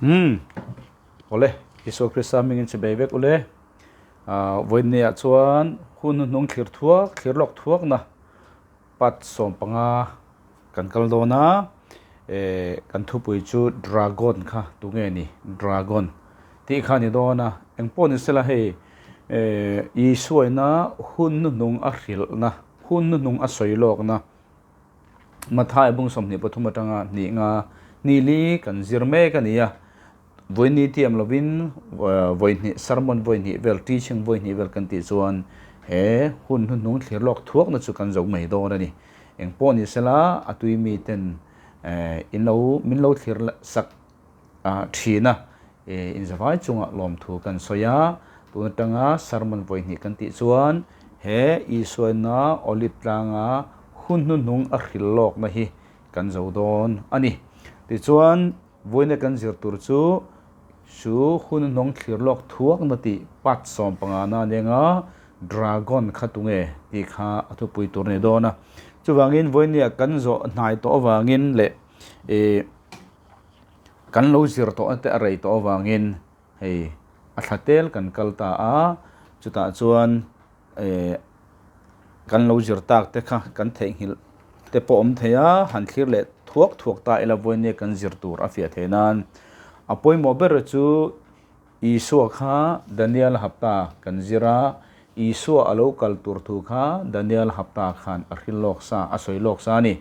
Umm awle Isua Krista hmingin che bei vek ule ah vawiinniah chuan hun hnuhnung thlir thuak thlir lawk thuakna pat 15 kan kal dawn a eh kan thupui chu dragon kha tunge ni dragon tih kha a ni dawn a engpawh ni sela hei eh Isuaina hun hnuhnung a hrilhna hun hnuhnung a sawi lawkna. Mathai bung 23 atanga hnih nga hnih li kan zir mek a ni a, vawiini tiam lovin vawi hnih sermon vawi hnih vel teaching vawi hnih vel kan tih chuan he hun hnuhnung thlir lawk thuakna chu kan zo mai dawn a ni. Eng pawh ni sela a tui miten in lo min lo thlir sak thin a, inzavai chungah lawmthu kan sawi a, tun atanga sermon vawi hnih kan tih chuan he Isuaina Olive tlanga hun hnuhnung a hril lawkna hi kan zo dawn a ni. Tichuan, vawiina kan zir tur chu chu hun hnuhnung thlir lawk thuakna tih part 15 na nenga dragon kha tunge tih kha a thupui tur a ni dawn a. Chuvangin vawinia kan zawh hnai tawh avangin leh ih Kan lo zir tawh te a rei tawh avangin hei a thla tel kan kal ta a, chutah chuan eh kan lo zir tak te kha kan theihnghilh te pawh awm thei a, han thlir leh thuak thuak ta ila vawinia kan zir tur a fiah theih nan. A pawimawh ber chu Isua kha Daniel hapta kan zir a, Isua a lo kal tur thu kha Daniel hapta khan a hril lawk sa, a sawi lawk sa a ni.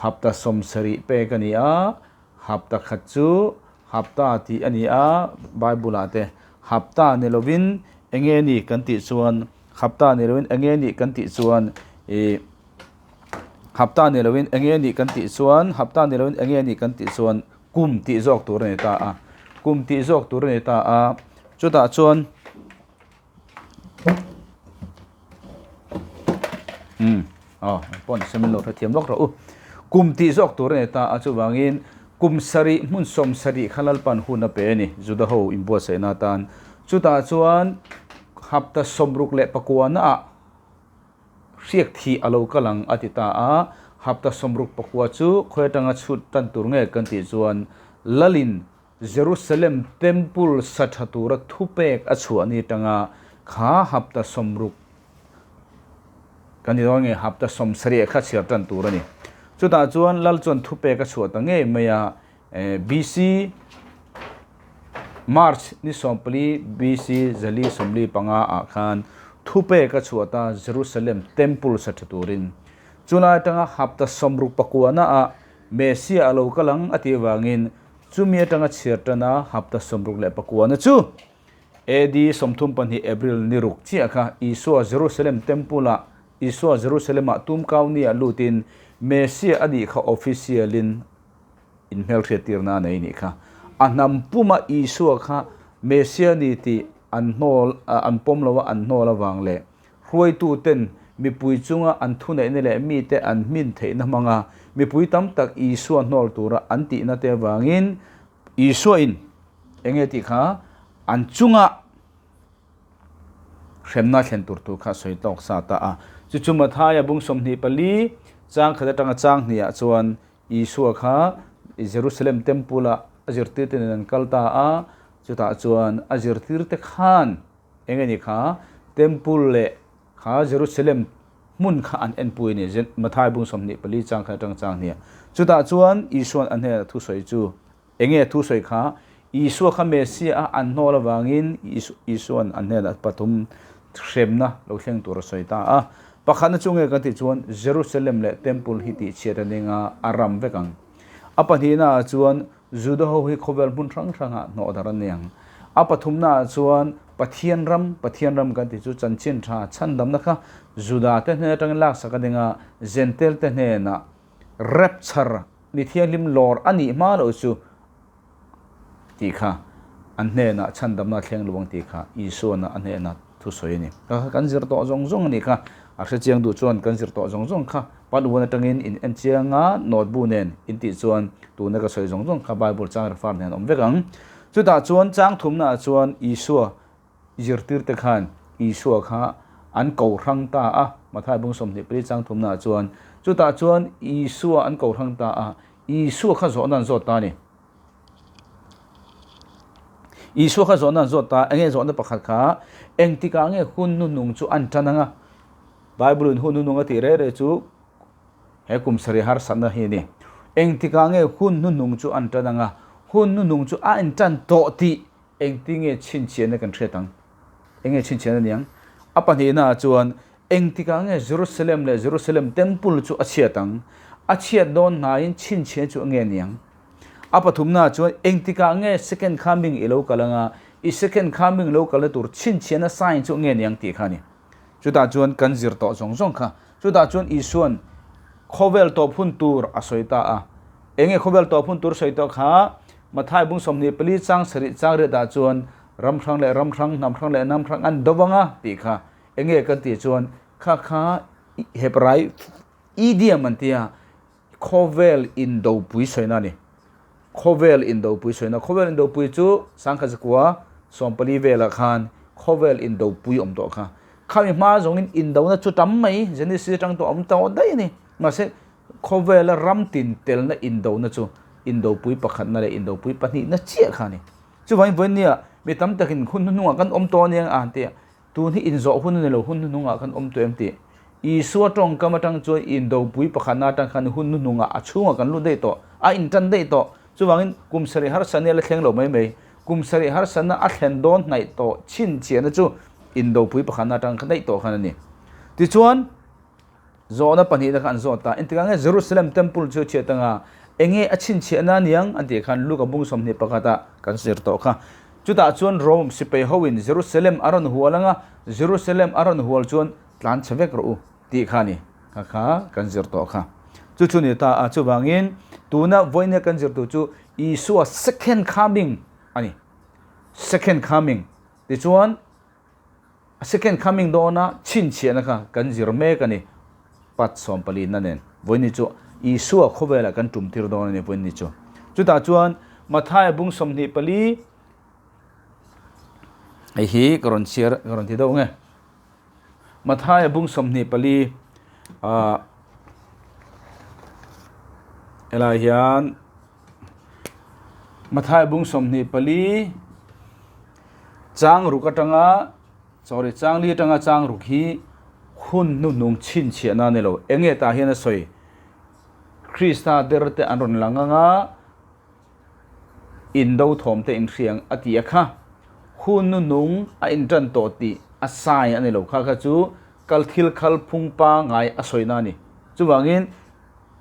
Hapta 70 pek a ni a, Hapta khat chu hapta tih a ni a, Bible-ah te hapta ni lovin enge ni kan tih chuan hapta ni lovin enge ni kan tih chuan ih hapta ni lovin enge ni kan tih chuan hapta ni lovin enge ni kan tih chuan kum tih zawk tur a ni ta a, kum tih zawk tur a ni ta a, chutah chuan umm aw pawh ni se min lo hrethiam lawk rawh u kum tih zawk tur a ni ta a chuvangin kum sarih hmun 70 kha Lalpan hun a pe a ni Juda ho inbuatsaihna atan chutah chuan hapta 69 na ah hriak thih a lo kal ang a ti ta a hapta 69 chu khawi atanga chhut tan tur nge kan tih chuan Lalin Jerusalem Temple sa tha tura thupek a chhuah ni atanga kha hapta 60 kan ti dawn nge hapta 70 kha chhiar tan tur a ni. Chutah chuan Lal chuan thupek a chhuah ta ngei mai a, BC March ni 14 BC 445 ah khan thupek a chhuah ta Jerusalem Temple sa tha turin. Chulai atanga hapta 69 na ah Messiah a lo kal ang a tih avangin chumi atanga chhiar tana hapta 69 na chu AD 32 April ni ruk chiah kha Isua Jerusalem Temple ah Isua Jerusalem ah tumkau ni ah lutin Messiah a nih kha official in inhmelhriat tirna a nei nih kha. A hnam puma Isua kha Messiah ni tih an hnawl an pawm lo a an hnawl avang leh Hruaitu ten mipui chunga an thuneihna leh mite an hmin theihna hmanga mipui tam tak Isua hnawl tura an tihna te avangin Isua in enge tih kha an chunga hremna thlen tur thu kha sawi tawk sa ta a. Chu chu Mathaia bung 24 chang khat atanga chang hnih ah chuan Isua kha Jerusalem Temple ah a zirtirte nen an kal ta a, chutah chuan a zirtirte khan Eng nge kha Temple leh kha Jerusalem hmun kha an enpui a ni, Mathai bung 24 chang kha atang chang hnia. Chutah chuan Isua'n a hnenah thusawi chu eng nge thusawi kha Isua kha Messiah a an hnawl avangin Isua'n an hnenah pathum hremna lo thleng tur a sawi ta a. Pakhatna chu nge kan tih chuan Jerusalem leh Temple hi tihchhiat a ning a, a ram vek ang. A pahnihna ah chuan Juda ho hi khawvel hmun hrang hrangah hnawh darh an ni ang. A pathumnaah chuan Pathian ram, Pathian ram kan tih chu chanchin tha chhandamna kha Juda te hnen atangin laksak a ding a, Gentile te hnenah rapture mi thianghlim lawr a nih hma loh chu tih kha an hnenah chhandamna thleng lo ang tih kha Isuana a hnenah thusawi a ni. Kha kha kan zir tawh zawng zawng a nih kha. A hrechiang duh chuan kan zir tawh zawng zawng kha part one atangin in en chiang a, note bu nen in tih chuan tuna ka sawi zawng zawng kha Bible chang refer nen awm vek ang. Chutah chuan chang thumnaah chuan Isua zirtirte khan Isua kha an ko hrang ta a, Mathai bung 24 chang thumnaah chuan chutah chuan Isua an ko hrang ta a, Isua kha zawhna an zawt ta a ni. Isua kha zawhna an zawt ta, enge zawhna pakhat kha, engtikah nge hun hnuhnung chu an tan anga? Bible in hun hnuhnung a tih reh reh chu he kum sarih harsatna hi a ni. Engtikah nge hun hnuhnung chu an tan anga? Hun hnuhnung chu a intan tawh tih engtinge chhinchhiahna kan hriat ang? Enge chhinchhiahna niang? A pahnihna ah chuan engtikah nge Jerusalem leh Jerusalem Temple chu a chhiat ang? A chhiat dawn hnaiin chhinchhiahna chu enge niang? A pathumna ah chuan engtikah nge second coming i lo kal anga i second coming lo kalna tur chhinchhiahna sign chu enge niang tih kha a ni. Chutah chuan kan zir tawh zawng zawng kha. Chutah chuan Isua'n khawvel tawp hun tur a sawi ta a. Enge khawvel tawp hun tur sawi tawh kha? Mathai bung 24 chang sarih chang riatah chuan ram hrang leh ram hrang, hnam hrang leh hnam hrang an do vang a tih kha. Enge kan tih chuan kha kha Hebrai idiom an tia Khawvel indopui sawina a ni. Khawvel indopui sawina. Khawvel indopui chu sangkhat zakua 14 velah khan khawvel indopui awm tawh kha. Khami hma zawngin indona chu tam mai Genesis atang tawh awm tawh daih a ni. Mahse khawvela ram tin telna indona chu indopui pakhatna leh indopui pahnihna chiah kha a ni. Chuvangin vawinia mi tam takin hun hnuhnungah kan awm tawh aniang a han ti a. Tun hi inzawh hun a ni lo, hun hnuhnungah khan awm tawh em tih. Isua tawngkam atang chuan indopui pakhatna atang khan hun hnuhnungah a chhungah kan lut daih tawh, a intan daih tawh. Chuvangin kum sarih harsatna la thleng lo mai mai. Kum sarih harsatna a thlen dawn hnaih tawh chhinchhiahna chu indopui pakhatna atang khan daih tawh khan a ni. Tichuan, zawhna pahnihna kha an zawt ta. Engtikah nge Jerusalem Temple chu a chhiat anga enge a chhinchhiahna aniang an tih khan Luka bung 21 ah kan zir tawh kha. Chutah chuan Rome sipai hoin Jerusalem a rawn hual anga Jerusalem a rawn hual chuan tlan chhe vek rawh u tih kha a ni. Kha kha kan zir tawh kha. Chu chu ni ta a, chuvangin tuna vawinia kan zir tur chu Isua second coming a ni. Second coming tichuan A second coming dawna chhinchhiahna kha kan zir mek a ni. Part 14 na nen vawiin chu Isua khawvelah kan tum tir dawn a ni vawiin chu. Chutah chuan Mathaia bung 24 hei hi ka rawn chhiar ka rawn ti deuh nge. Mathaia bung 24 ah helai hian Mathaia bung 24 Chang ruk atanga, sorry, chang li atanga chang ruk hi hun hnuhnung chhinchhiahna a ni lo. Enge tah hian a sawi? Krista der te an rawn lang anga indo thawm te inhriang a ti a kha. Hun hnuhnung a intan tawh tih a sign a ni lo. Kha kha chu kal thil khal phung pangai a sawina a ni. Chuvangin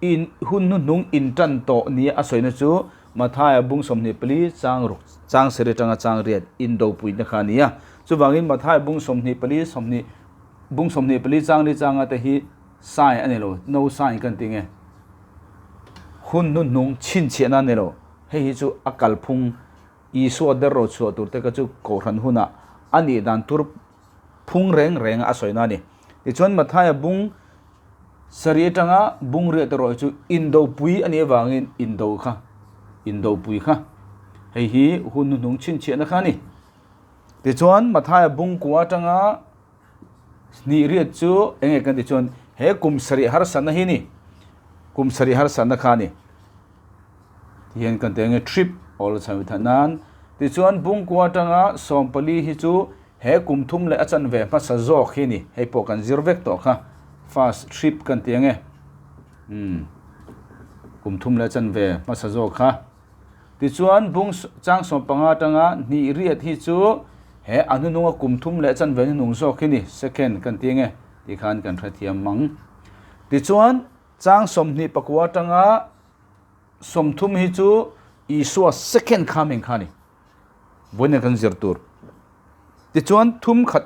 In hun hnuhnung intan tawh nia a sawina chu Mathaia bung 24 chang ruk chang seri atanga chang riat indopuina kha a ni a. Chuvangin Mathaia bung 24 20 bung 24 chang li changa te hi sign a ni lo, no sign kan ti nge. Hun hnuhnung chhinchhiahna a ni lo. Hei hi chu a kalphung Isua der ro chhuah tur te kha chu Kohhran hunah a nih dan tur phung reng renga a sawina a ni. Tichuan Mathaia bung sarih atanga bung riah te erawh hi chu indopui a nih avangin indo kha indopui kha hei hi hun hnuhnung chhinchhiahna kha a ni. Tichuan Mathaia bung kua atanga hnih riat chu eng nge kan tih chuan he kum sarih harsatna hi a ni. Kum sarih harsatna kha a ni. Tihian kan tih ange trip awl chho that nan. Tichuan bung kua atanga 14 hi chu he kum thum leh a chanve hmasa zawk hi a ni. Hei pawh kan zir vek tawh kha. First trip kan tih ange. Umm kum thum leh a chanve hmasa zawk kha. Tichuan bung chang 15 atanga hnih riat hi chu he a hnuhnunga kum thum leh a chanve hnuhnung zawk hi a ni. Second kan tih ange tikhan kan hrethiam mang. Tichuan chang 24 atanga 30 hi chu Isua second coming kha a ni. Vawiin kan zir tur. Tichuan thum khat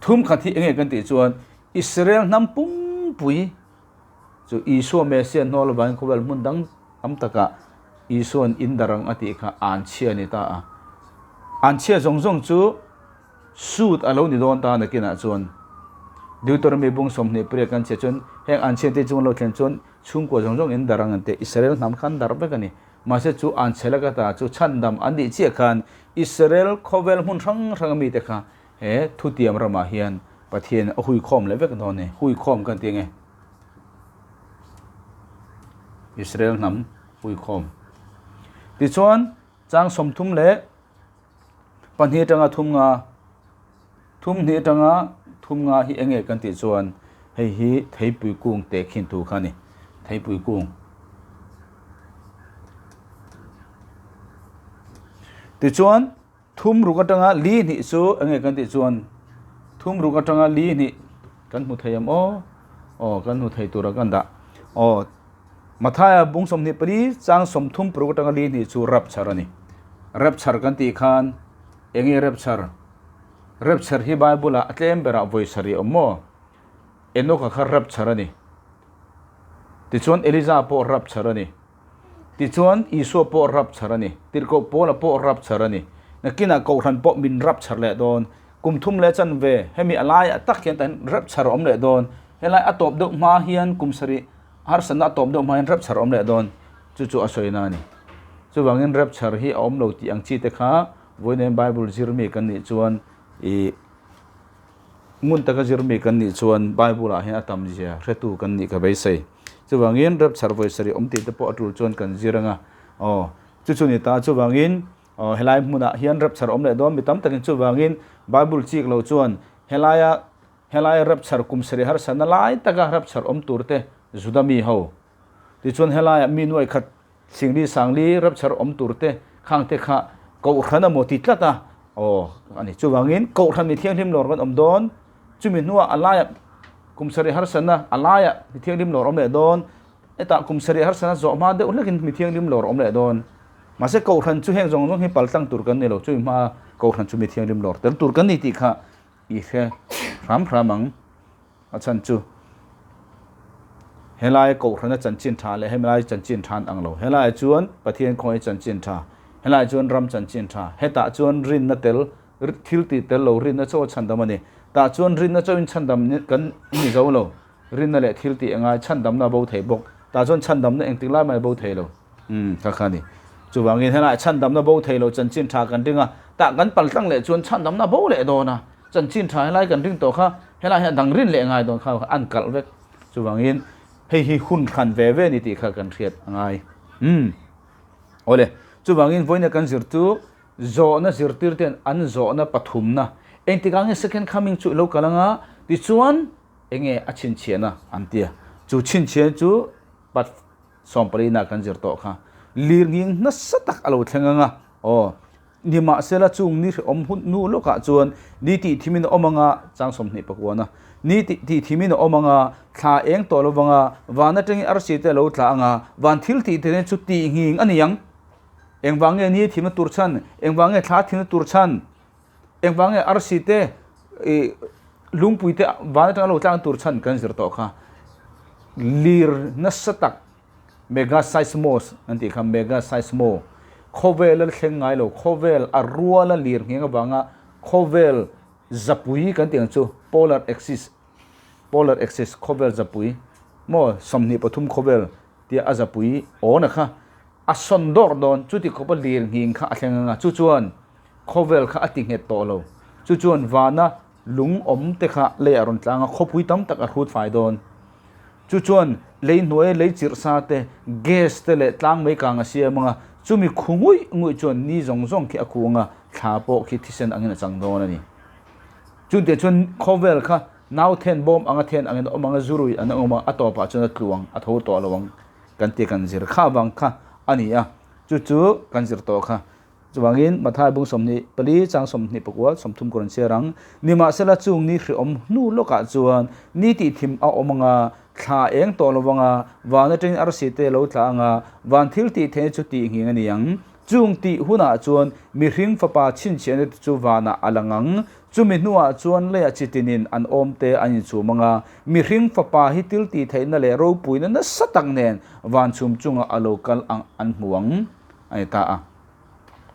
thum khat hi enge kan tih chuan Israel hnam pumpui chu Isua Messiah hnawl avangin khawvel hmun dang tam takah Isua'n in darang a tih kha an chhia a ni ta a. An chhia zawng zawng chu Suit a lo ni dawn ta nakinah chuan Deuteronomy bung 28 kan chhiah chuan heng an chhiante chung lo thlen chuan chhungkua zawng zawng in dar ang an ti. Israel hnam khan dar vek a ni. Mahse chu an chhe laka ta chu chhandam an nih chiah khan Israel khawvel hmun hrang hrang ami te kha he thutiam ramah hian Pathian a huikhawm leh vek dawn a ni. Huikhawm kan ti ange. Israel hnam huikhawm. Tichuan. Chang 32 atanga 30, 32 atanga 30 hi enge kan tih chuan hei hi theipui kung tehkhin thu kha a ni. Theipui kung. Tichuan 36 atanga 42 chu enge kan tih chuan 36 atanga 42 kan hmu thei em aw? Aw kan hmu thei tura kan dah. Aw Mathaia bung 24 chang 36 atanga 42 chu rapture a ni. Rapture kan tih khan enge rapture? Rapture hi Bible ah a tlem berah vawi sarih a awm maw? Enoch-a kha rapture a ni. Tichuan Elijah pawh rapture a ni. Tichuan Isua pawh rapture a ni. Tirhkoh Paula pawh rapture a ni. Nakinah Kohhran pawh min rapture leh dawn. Kum thum leh chanve hemi a laiah tak hian tah hian rapture a awm leh dawn. Helai a tawp deuh hma hian kum sarih harsatna a tawp deuh hma hian rapture a awm leh dawn. Chu chu a sawina a ni. Chuvangin rapture hi a awm lo tih ang chi te kha vawiin Bible zirmi kan nih chuan ih ngun taka zirmi kan nih chuan Bible ah hian a tam zia hretu kan nih ka beisei. Chuvangin rapture vawi sarih awm tih te pawh a tul chuan kan zir anga aw chu chu ni ta chuvangin aw helai hmunah hian rapture awm leh dawn mi tam takin chuvangin Bible chik lo chuan helaia Helai rapture kum sarih harsatna lai taka rapture awm tur te Juda mi ho. Tichuan helaiah mi nuai khat singli sangli rapture awm tur te khang te kha Kohhran a maw ti tlat a, aw a ni. Chuvangin Kohhran mi thianghlim lawr kan awm dawn, chumi hnuah a laiah kum sarih harsatna a laiah mi thianghlim lawr awm leh dawn, hetah kum sarih harsatna zawh hma deuh hlekin mi thianghlim lawr awm leh dawn. Mahse Kohhran chu heng zawng zawng hi paltlang tur kan ni lo, chumi hmaa Kohhran chu mi thianghlim lawr tel tur kan ni tih kha I hre hram hram ang. A chhan chu helai Kohhrana chanchin tha leh hemilai chanchin tha an ang lo. Helaiah chuan Pathian khawngaih chanchin tha, helaiah chuan ram chanchin tha, hetah chuan rinna tel, thil tih tel lo rinna chaw a chhandam a ni. Tah chuan rinna chauhin chhandam kan ni zo lo. Rinna leh thil tih angai chhandamna a bo thei bawk. Tah chuan chhandamna engtik lai mai a bo thei lo. Umm kha kha a ni. Chuvangin helaiah chhandamna bo thei lo chanchin tha kan ring a, tah kan pal tlang leh chuan chhandamna bo leh dawn a, chanchin tha helai kan ring tawh kha helai hian dang rin leh ngai dawn kha an kalh vek. Chuvangin hei hi hun hran ve ve a ni tih kha kan hriat a ngai. Umm awle, chuvangin vawiina kan zir chu zawhna zirtir ten an zawhna pathumna engtikah nge second coming chu i lo kal anga tichuan enge a chhinchhiahna an ti a, chu chhinchhiahna chu pat 14 ah kan zir tawh kha lir nghing nasa tak a lo thleng ang a, aw, nimahsela chung ni hrehawm hun hnu lawkah chuan ni tih thimin a awm ang a, chang 29 a, ni tih tih thimin a awm ang a, thla eng tawh lo vang a, van atangin arsi te a lo tla ang a, van thil tih te chu tih nghing a ni ang. Engvang nge ni thimna tur chhan? Engvang nge thla thimna tur chhan? Engvang nge arsi te ih lungpui te van atanga lo tlang tur chhan kan zir tawh kha lir nasa tak mega seismos an tih kha mega seismo khawvel a thleng ngai lo khawvel a ruala lir ngheng avanga khawvel zapui kan tih ang chu polar axis polar axis khawvel zapui maw 23 khawvel tia a zapui awna kha a sawn dawrh dawn chuti khawpa lir nghing kha a thleng anga chu chuan Khawvel kha a ti nghet tawh lo. Chu chuan vana lung awm te kha lei a rawn tlang a, khawpui tam tak a hrut fai dawn. Chu chuan lei hnuaia lei chirh sa te, gas te leh tlang mai kang a siam ang a, chumi khu nguih nguih chuan ni zawng zawng khi a khu ang a, thla pawh khi thisen angin a chang dawn a ni. Chuntiang chuan khawvel kha nau then bawm anga then angin a awm ang a, zurui an awm a, a tawpah chuan a tlu ang, a tho tawh lo ang kan tih kan zir kha vang kha a ni a, chu chu kan zir tawh kha. Chuvangin, Mathai bung 24 chang 29 30 kawr an chhiar ang. Nimahsela chung ni hreawm hnu lawkah chuan ni tih thim a awm ang a, thla eng tawh lo vang a, van atangin arsi te lo tla ang a, van thil tih theihna chu tih nghing a ni ang. Chung tih hunah chuan mihring fapa chhinchhiahna te chu vanah a lang ang. Chumi hnuah chuan leiah chi tinin an awm te an inchhum ang a, mihring fapa hi thil tih theihna leh ropuina nasa tak nen van chhum chungah a lo kal ang an hmu ang. A ni ta a.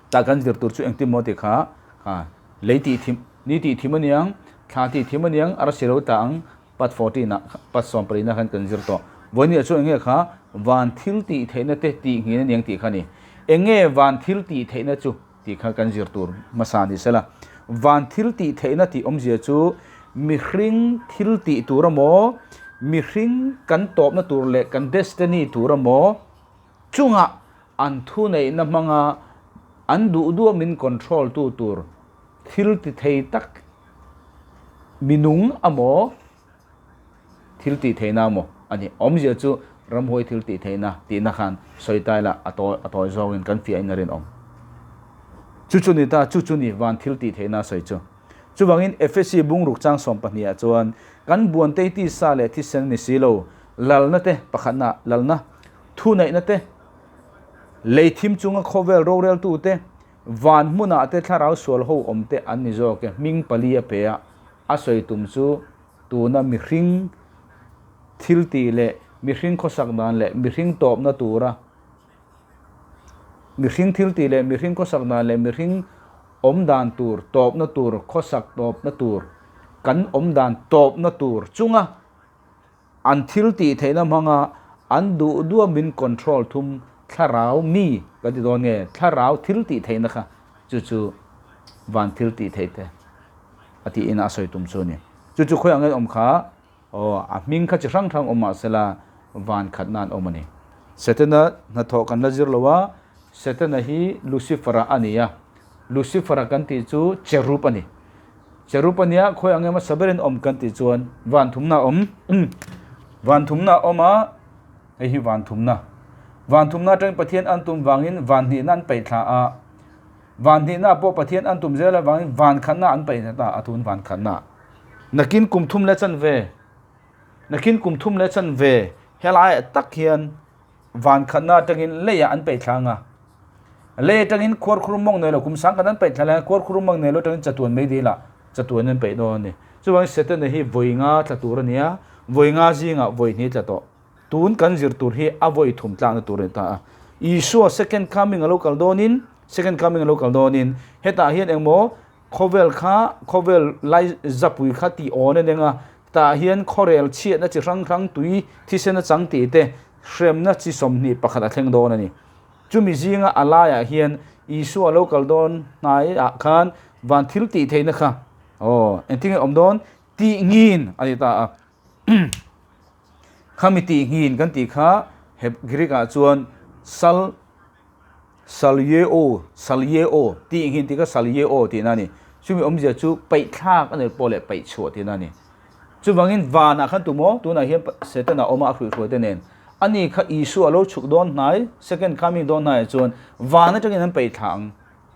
Tah kan zir tur chu engtin maw tih kha kha lei tih thim ni tih thim aniang thla tih thim aniang arsi lo tah ang pat 14 ah pat 14 ah khan kan zir tawh. Vawinia chu enge kha van thil tih theihna te tih nghin aniang tih kha a ni. Enge van thil tih theihna chu tih kha kan zir tur hmasa ni sela. Van thil tih theihna tih awmzia chu mihring thil tih tur emaw mihring kan tawpna tur leh kan destiny tur emaw chungah an thuneihna hmanga An duh duh a min control tu tur thil ti thei tak minung amaw thil tih theihna amaw a ni. Awmzia chu ramhuai thil tih theihna tihna khan sawi tai la a tawi a tawi zawngin kan fiahin a rinawm. Chu chu ni ta, chu chu ni van thil tih theihna sawi chu. Chuvangin Efesi bungruk chang 12 ah chuan kan buantei tisa leh thisen ni si lo, lalna te pakhatna lalna, thuneihna te, lei thim chunga khawvel roreltu te, van hmunah te thlarau sual ho awm te an ni zawk e, hming pali a pe a, a sawi tum chu tuna mihring thil tih leh mihring khawsak dan leh mihring tawpna tura mihring thil tih leh mihring khawsak dan leh mihring awm dan tur tawpna tur khawsak tawpna tur kan awm dan tawpna tur chunga An thil tih theihna hmanga an duh duh min control thum thlarau mi kan ti dawn nge thlarau thil tih theihna kha chu chu van thil tih theih te a tih in a sawi tum chu a ni. Chu chu khawi angin awm kha aw a hming kha chi hrang hrang awm mahsela van khat nan awm a ni. Setana hnathawh kan la zir lo a, Setana hi Lucifer-a a ni a, Lucifer-a kan tih chu cherub a ni. Cherub a nia, khawi ang emaw saberin awm kan tih chuan van thumna a awm. Van thumna a awm a, hei hi van thumna. Van thumna atangin Pathian an tum vangin van hnihna an paih thla a, van hnihna pawh Pathian an tum zel avangin van khatna an paih thla ta a, tun van khatna. Nakin kum thum leh chanve, nakin kum thum leh chanve helaiah tak hian Van khatna atangin leiah an peih thlang a, lei atangin khuarkhur mawng nei lo kum sang khat an peih thla leh a, khuarkhur mawng nei lo atangin chatuan mai dilah chatuan an peih dawn a ni. Chuvangin Setana hi vawi nga tla tur a ni a, vawi nga zingah vawi hnih tla tawh. Tun kan zir tur hi a vawi thum tlakna tur a ni ta a. Isua second coming a lo kal dawnin, second coming a lo kal dawnin hetah hian engmaw Khawvel kha, khawvel lai zapui kha tih awn a neng a, tah hian khawrel chhiatna chi hrang hrang tui thisen a chang tih te hremna chi 21 a thleng dawn a ni. Chumi zinga a laiah hian Isua lo kal dawn hnaiah khan van thil tih theihna kha aw engtin nge awm dawn tih ngin a ni ta a. Khami tih ngin kan tih kha Greek ah chuan sal Salye-o, Salye-o, tih hi tih kha Salye-o tihna a ni. Chumi awmzia chu paihthlak a ni pawh leh paihchhuah tihna a ni. Chuvangin vanah khan tumaw tunah hian Setana awm a, a hruihhruai te nen. Ani kha Isua a lo chhuk dawn hnai, second coming dawn hnaiah chuan van atangin an paihthla ang.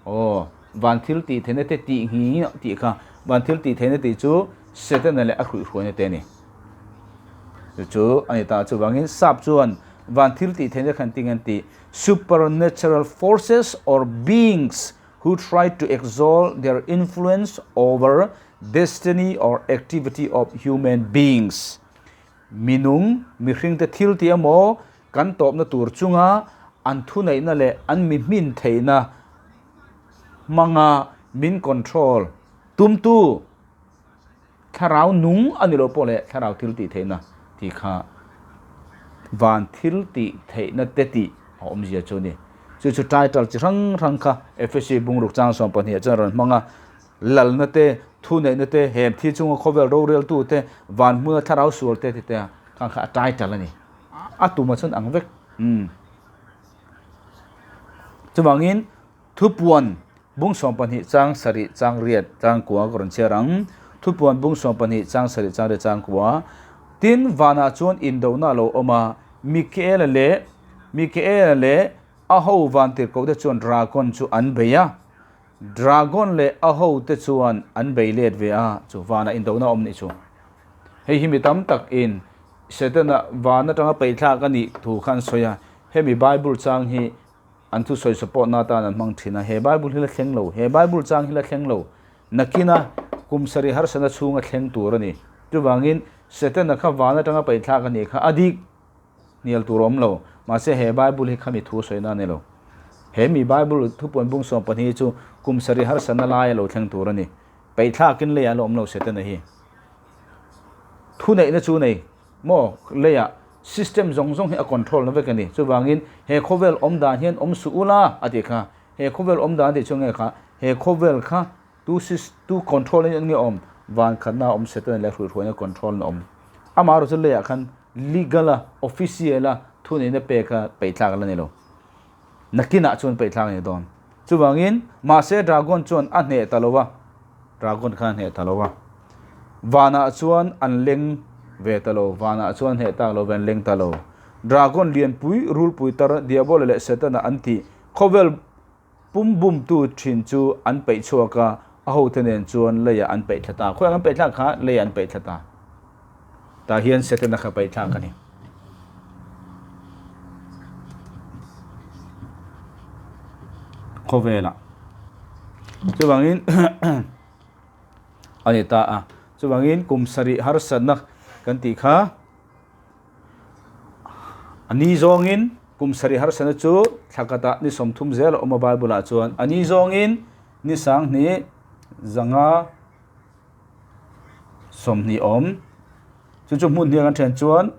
Aw, van thil tih theihna te tih nghi tih kha van thil tih theihna tih chu Setana leh a hruihhruaina te a ni. Chu chu a ni ta. Chuvangin sap chuan van thil tih theihna khan ting an ti. Supernatural forces or beings who try to exalt their influence over destiny or activity of human beings. Minung, mihringte thil tih emaw kan tawpna tur chunga an thuneihna leh an mi hmin theihna hmanga min control tumtu Thlarau nung a ni lo pawh leh thlarau thil tih theihna tih kha van thil tih theihna te tih a awmzia chu a ni. Chu chu title chi hrang hrang kha Efesi bungruk chang 12 ah chuan a rawn hmang a, Lalna te, thuneihna te, hem thi chunga khawvel roreltu te, van hmuna thlarau sual te ti te a khang kha a title a ni. A tumah chuan ang vek. Umm. Chuvangin Thupuan bung 12 chang sarih chang riat chang kua ka rawn chhiar ang. Thupuan bung 12 chang sarih chang riat chang kua. Tin, vanah chuan indohna a lo awm a, Mikaela leh Mikaela leh a ho vantirhkohte chuan dragon chu an bei a. Dragon leh a hote chuan an bei let ve a, chu vanah indohna a awm nih chu. Hei hi mi tam takin Setana van atanga peihthlak a nih thu kha an sawi a, hemi Bible chang hi An thusawi support na atan an hmang thin a, he Bible hi la thleng lo, he Bible chang hi la thleng lo, nakina kum sarih harsatna chhunga thleng tur a ni. Chuvangin Setana kha van atanga paihthlak a nih kha a dik hnial tur a awm lo, mahse he Bible hi khami thu sawina a ni lo. He mi Bible thupuan bung 12 hi chu kum sarih harsatna lai a lo thleng tur a ni. Paihthlakin leiah a la awm lo Setana hi. Thuneihna chu nei Maw leiah system zawng zawng hi a control na vek a ni. Chuvangin he khawvel awm dan hian awm suh ula a tih kha. He khawvel awm dan a tih chu nge kha? He khawvel kha tu tu control in nge awm? Van khatna a awm Satan leh hruihhruaina control in a awm. Amaherawh chu leiah khan legal a, official a thuneihna pek kha peihthlak a la ni lo. Nakinah chuan peihthlak a ni dawn. Chuvangin, mahse dragon chuan a hneh ta lo a, dragon khan a hneh ta lo a. Vanah chuan an leng ve ta lo, vanah chuan hneh tak lo ve an leng ta lo. Dragon lianpui, rulpui tar, Diabola leh Setana an tih khawvel pum bumtu thin chu an peih chhuak a, a hote nen chuan leiah an peih thla ta. Khawiah an peih thlak kha leiah an peih thla ta. Tah hian Setana kha peih thlak a ni. Khawvelah. Chuvangin a ni ta a. Chuvangin kum sarih harsatna kan tih kha A ni zawngin kum sarih harsatna chu thla khatah ni 30 zel a awm a Bible ah chuan a ni zawngin ni 20 zanga 20 awm. Chu chu hmun hniang an then chuan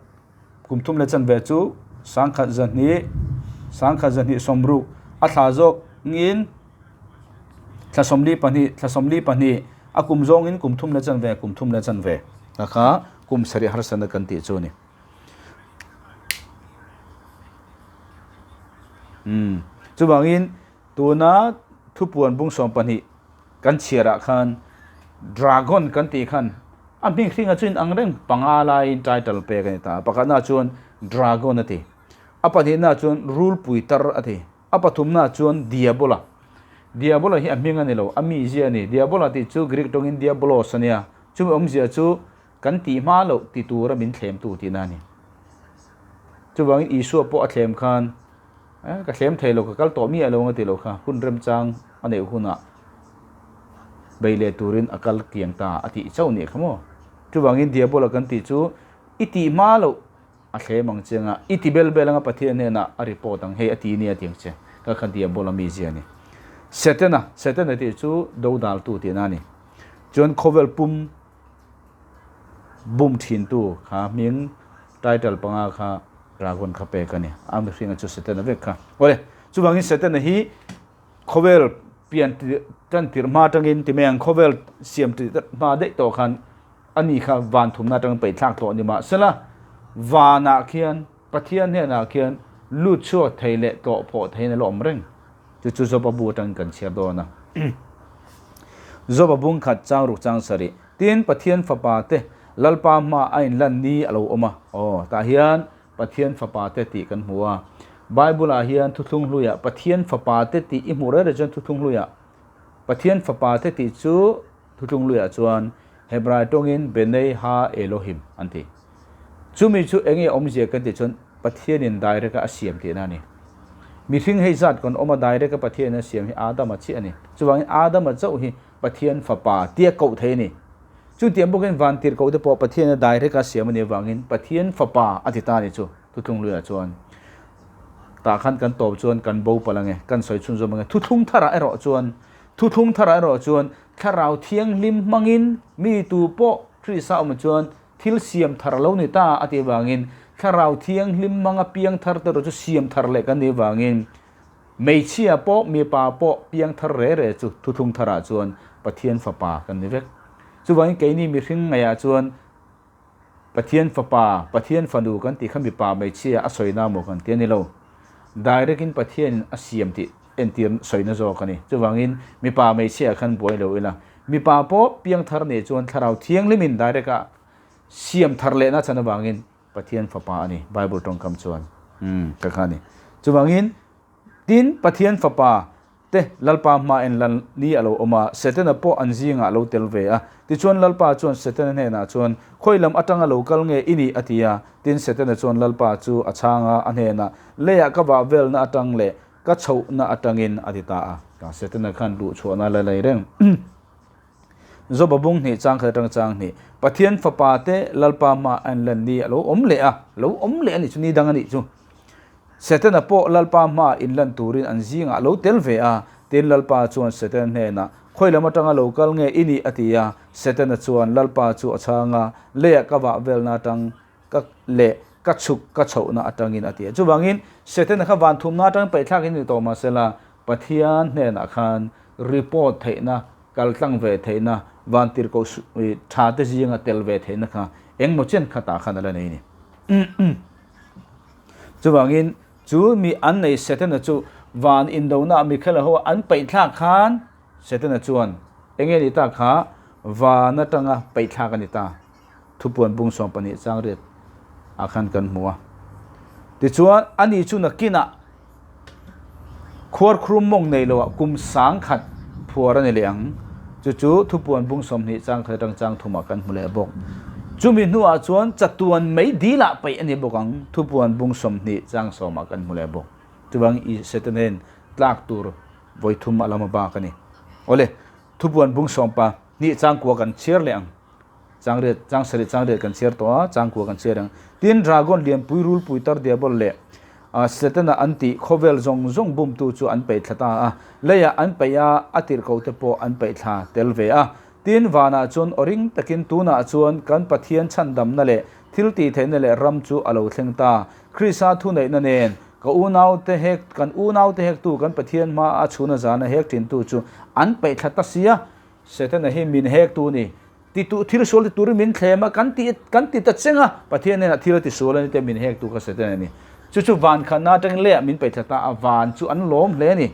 kum thum leh chanve chu 1200 1260 a thla zawngin thla 42 thla 42 a kum zawngin kum thum leh chanve kum thum leh chanve kha kha kum sarih harsatna kan tih chu a ni. Umm chuvangin tuna thupuan bung 12 kan chhiarah khan dragon kan tih khan a hming hringa chu inang reng panga laiin title pek a ni ta. Pakhatnaah chuan dragon a ti, a pahnihnaah chuan rulpui tar a ti, a pathumnaah chuan diabola. Diabola hi a hming a ni lo, a mizia a ni. Diabola tih chu Greek tawngin diabolos a nia, chumi awmzia chu Kan tih hma loh ti tura min thlemtu tihna a ni. Chuvangin Isua pawh a thlem khan, Eh, ka thlem thei lo, ka kal tawh miah lo ang a ti lo kha, hun remchang a neih hunah bei leh turin a kal kiang ta a tih chauh nih kha maw. Chuvangin Diabola kan tih chu i tih hma loh a thlem ang che anga, i ti bel bel anga Pathian hnenah a report ang, hei a ti nia ti ang che, ka kha Diabola mizia a ni. Setana, Setana tih chu dodaltu tihna a ni. Chuan khawvel pum Bum thintu kha hming title panga kha dragon kha pek a ni. A mihringa chu Setana vek kha. Awle, chuvangin Setana hi khawvel pian tan tirh hma atangin ti mai ang khawvel siam tirh hma daih tawh khan a ni kha van thumna atangin peih thlak tawh a ni mahsela vanah khian Pathian hnenah khian lut chhuak thei leh tlawh phawh theiin a la awm reng. Chu chu Joba bu atangin kan chhiar dawn a. Joba bung khat chang ruk chang sarih. Tin, Pathian fapa te Lalpa hma a inlan ni a lo awm a. Aw, tah hian Pathian fapa te tih kan hmu a. Bible ah hian thuthlung hluiah Pathian fapa te tih i hmuh reng reng chuan thuthlung hluiah Pathian fapa te tih chu thuthlung hluiah chuan Hebrai tawngin Benei Ha Elohim an ti. Chumi chu enge awmzia kan tih chuan Pathianin direct a a siam tihna a ni. Mihring hei zat kan awm a direct a Pathianin a siam hi Adama chiah a ni. Chuvangin Adama chauh hi Pathian fapa tia koh thei a ni. Chutiang bawkin van tirhkoh te pawh Pathianin a direct a siam a nih avangin Pathian fapa a ti ta a ni chu thuthlung luiah chuan. Tah khan kan tawp chuan kan bo palh ange, kan sawi chhunzawm ange. Thuthlung tharah erawh chuan Thuthlung tharah erawh chuan Thlarau Thianghlim hmangin mi tu pawh Krista awm chuan Thil siam thar lo ni ta a tih avangin Thlarau Thianghlim hmanga piang thar te erawh chu siam thar leh kan nih avangin hmeichhia pawh mipa pawh piang thar re re chu thuthlung tharah chuan Pathian fapa kan ni vek. Chuvangin keini mihring ngaihah chuan Pathian fapa, Pathian fanu kan tih kha mipa hmeichhia a sawina maw kan ti a ni lo. Direct in Pathianin a siam tih entir sawina zawk a ni. Chuvangin mipa hmeichhia khan buai lo ila. Mipa pawh piangthar nih chuan Thlarau Thianghlimin direct a siam thar lehna chan avangin Pathian fapa a ni, Bible tawngkam chuan. Umm, ka kha a ni. Chuvangin, tin, Pathian fapa te Lalpa hma en lan ni a lo awm a, Setana pawh an zingah a lo tel ve a. Tichuan Lalpa chuan Setana hnenah chuan, Khawi lam atanga lo kal nge i nih? a ti a. Tin, Setana chuan Lalpa chu a chhang a, a hnenah, Leiah ka vah velna atang leh Ka chhohna atangin a ti ta a. Ka Setana khan luh chhuahna la lei reng. Joba bung hnih chang khat atang chang hnih. Pathian fapa te Lalpa hma a inlan ni a lo awm leh a, lo awm leh a nih chu, ni dang a nih chu. Setana pawh Lalpa hma inlan turin an zingah a lo tel ve a. Tin, Lalpa chuan Setana hnenah, Khawi lam atanga lo kal nge i nih? a ti a. Setana chuan Lalpa chu a chhang a, Leiah ka vah velna atang ka leh ka chhuk ka chhohna atangin a ti a. Chuvangin Setana kha van thumna atangin paihthlakin a ni tawh mahsela Pathian hnenah khan report theihna, kaltlang ve theihna, vantirhkoh tha te zinga tel ve theihna kha engmaw chen khatah khan a la nei a ni. Chuvangin chu mi an nei Setana chu van indona Michaela ho an paih thlak khan Setana chuan eng nge ni ta kha van atanga paih thlak a ni ta. Thupuan bung 12 chang riat ah khan kan hmu a. Tichuan ani chu nakinah khuarkhrum mawng nei loah kum 10,000 phuar a ni leh ang. Chu chu thupuan bung 20 chang khat atang chang thumah kan hmu leh bawk. Chumi hnuah chuan chatuan mei dilah paih a ni bawk ang. Thupuan bung 20 chang sawmah kan hmu leh bawk. Chuvang i Setana hian tlak tur vawi thum a lam a bak a ni. Awle, thupuan bung 12 chang kua kan chhiar leh ang. Changriat, chang sarih changriat kan chhiar tawh a, changkua kan chhiar ang. Tin, dragon lianpui rulpui tar diabol leh Setana an tih khawvel zawng zawng bumtu chu an peih thla ta a. Leiah an peih a, a tirhkoh te pawh an peih thla tel ve a. Tin, vanah chuan aw ring takin tunah chuan kan Pathian chhandamna leh thil tihtheihna leh ram chu a lo thleng ta. Krista thuneihna nen ka unaute hek, kan unaute hektu kan Pathian hmaa a chhuna zana hek thintu chu an peih thla ta sia. Setana hi min hektu ni. Ti tu thil sual ti turin min thlem a, kan ti kan ti ta cheng a, Pathian hnenah thil a ti sual a ni te min hektu kha Setana ni. Chu chu van khatna atangin leiah min peih thla ta a, van chu an lawm hle a ni.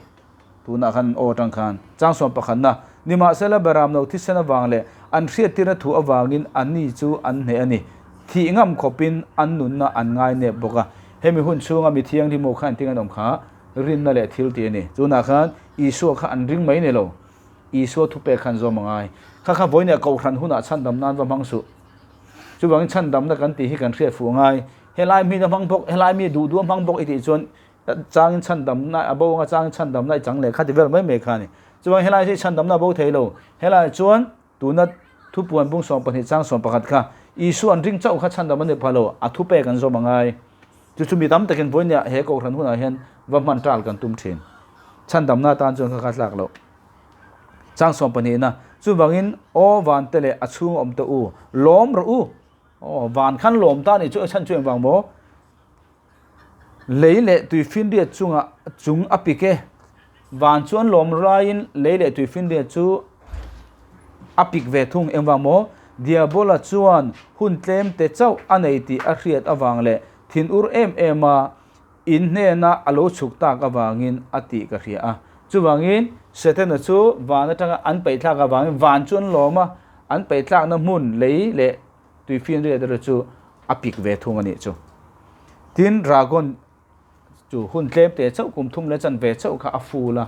Tunah khan aw atang khan chang sawm pakhatna, Nimahsela Beram lo thisen avang leh an hriattirna thu avangin anni chu an hneh a ni. Thih ngam khawpin an nunna an ngai nep bawk a. Hemi hun chhunga mi thianghlim ho kha engtin an awm kha rinna leh thil ti a ni. Tunah khan Isua kha an ring mai ni lo. Isua thupek khan zawm a ngai. Kha kha vawinia kohhran hunah chhandam nan va hmang suh. Chuvangin chhandamna kan tih hi kan hriat fuh a ngai. Helai hmin a hmang bawk, helai mi duh duh a hmang bawk i tih chuan changin chhandamna a bo anga changin chhandamna i chang leh kha ti vel mai mai kha a ni. Chuvangin helai hi chhandamna a bo thei lo. Helai chuan tuna thupuan bung 12 chang 11 kha Isua an ring chauh kha chhandam a ni pha lo, a thupek an zawm a ngai. Chu chu mi tam takin vawinia he kohhran hunah hian va hman tal kan tum thin. Chhandamna atan chuan kha kha tlak loh. Chang 12na, Chuvangin, Aw van te leh a chhung awm te u, lawm rawh u. Aw, van khan lawm ta ni chu chhan chu engvang maw? Lei leh tuifinriat chungah chung a pik e. Van chu an lawm laiin lei leh tuifinriat chu a pik ve thung. Engvang maw? Diabola chuan hun tlem te chauh a nei tih a hriat avang leh thinur em em a In hnena a lo chhuk tak avangin a tih ka hria a. Chuvangin, Setana chu van atanga an peihthlak avangin van chu an lawm a, an peihthlakna hmun lei leh tuifinriat erawh chu a pik ve thung a nih chu. Tin, dragon chu hun tlem te chauh kum thum leh chan ve chauh kha a ful a,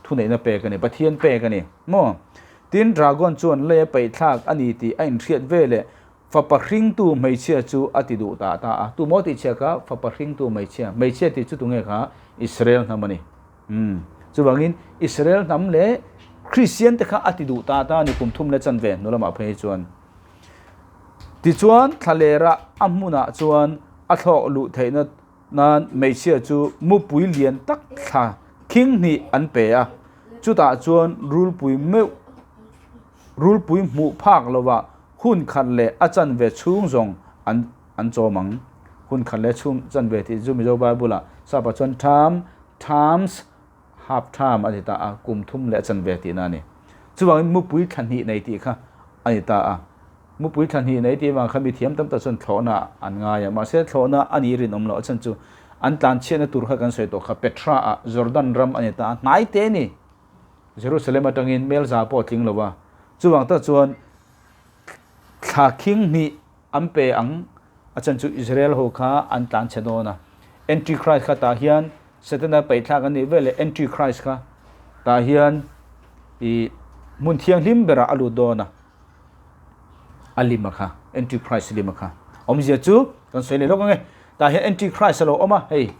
thuneihna pek a ni, Pathian pek a ni maw? Tin, dragon chuan lei a peihthlak a ni tih a inhriat ve leh Fapa hringtu hmeichhia chu a ti duh ta ta a. Tu maw tih chhia kha? Fapa hringtu hmeichhia. Hmeichhia tih chu tunge kha? Israel hnam a ni. Umm. Chuvangin Israel hnam leh Kristian te kha a ti duh ta ta a ni kum thum leh chanve hnu lamah phei hi chuan. Tichuan thlalera a hmunah chuan a thlawk luh theihna nan hmeichhia chu mupui lian tak thla khing hnih an pe a. Chutah chuan rulpui meuh rulpui hmuh phak lovah Hun khat leh a chanve chhung zawng an an chawm ang. Hun khat leh chhung chanve tih chu Mizo Bible-ah sapa chuan term, terms, half term a ni ta a, kum thum leh a chanve tihna a ni. Chuvangin mupui thla hnih nei tih kha a ni ta a. Mupui thla hnih nei tih avang khan mi thiam tam tak chuan thlawhna an ngai a, mahse thlawhna a nih rinawm loh a chhan chu an tlanchhiatna tur kha kan sawi tawh kha Petra-ah Jordan ram a ni ta a, hnai te a ni. Jerusalem atangin Melza pawh a tling lo a, chuvang tak chuan Thla khing hnih an pe ang a chan chu Israel ho kha an tlan chhe dawn a. Antichrist kha tah hian Setana peihthlak an nih veleh Antichrist kha tah hian i hmun thianghlim berah a lut dawn a. A lima kha Antichrist lima kha. Awmzia chu kan sawi leh lawk ang e. Tah hian Antichrist a lo awm a hei.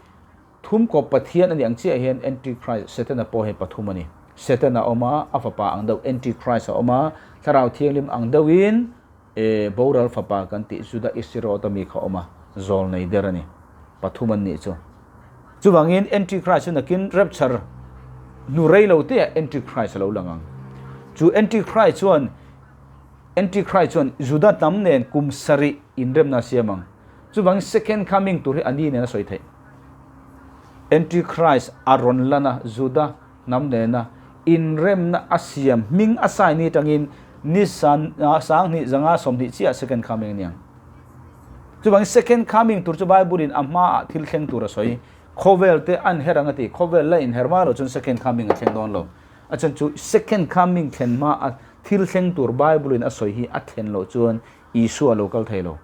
Thum kawp Pathian a nih ang chiah hian Antichrist, Setana pawh hi pathum a ni. Setana a awm a, a fapa ang deuh Antichrist a awm a, Thlarau Thianghlim ang deuhin e boral fapa kan tih Juda Isriot-a mi kha a awm a, zawl nei der a ni. Pathum an nih chu. Chuvangin Antichrist chu nakin rapture hnu rei lo teah Antichrist a lo lang ang. Chu Antichrist chuan Antichrist chuan Juda hnam nen kum sarih inremna a siam ang. Chuvangin second coming tur hi a ni nen a sawi theih. Antichrist a rawn lan a, Juda hnam nena inremna a siam hming a sign ni atangin ni 10 20 chiah second coming a ni ang. Chuvangin second coming tur chu Bible in a hmaah thil thleng tur a sawi. Khawvel te an her ang a ti. Khawvel la inher hma loh chuan second coming a thleng dawn lo. A chhan chu second coming thlen hma a thil thleng tur Bible in a sawi hi a thlen loh chuan Isua a lo kal thei lo.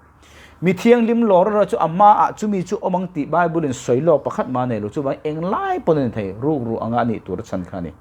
Mi thianghlim lawr erawh chu a hmaah chumi chu awm ang tih Bible in sawi lawk pakhat mah a nei lo. Chuvangin englai pawn a ni thei, rukru anga a nih tur a chhan kha a ni.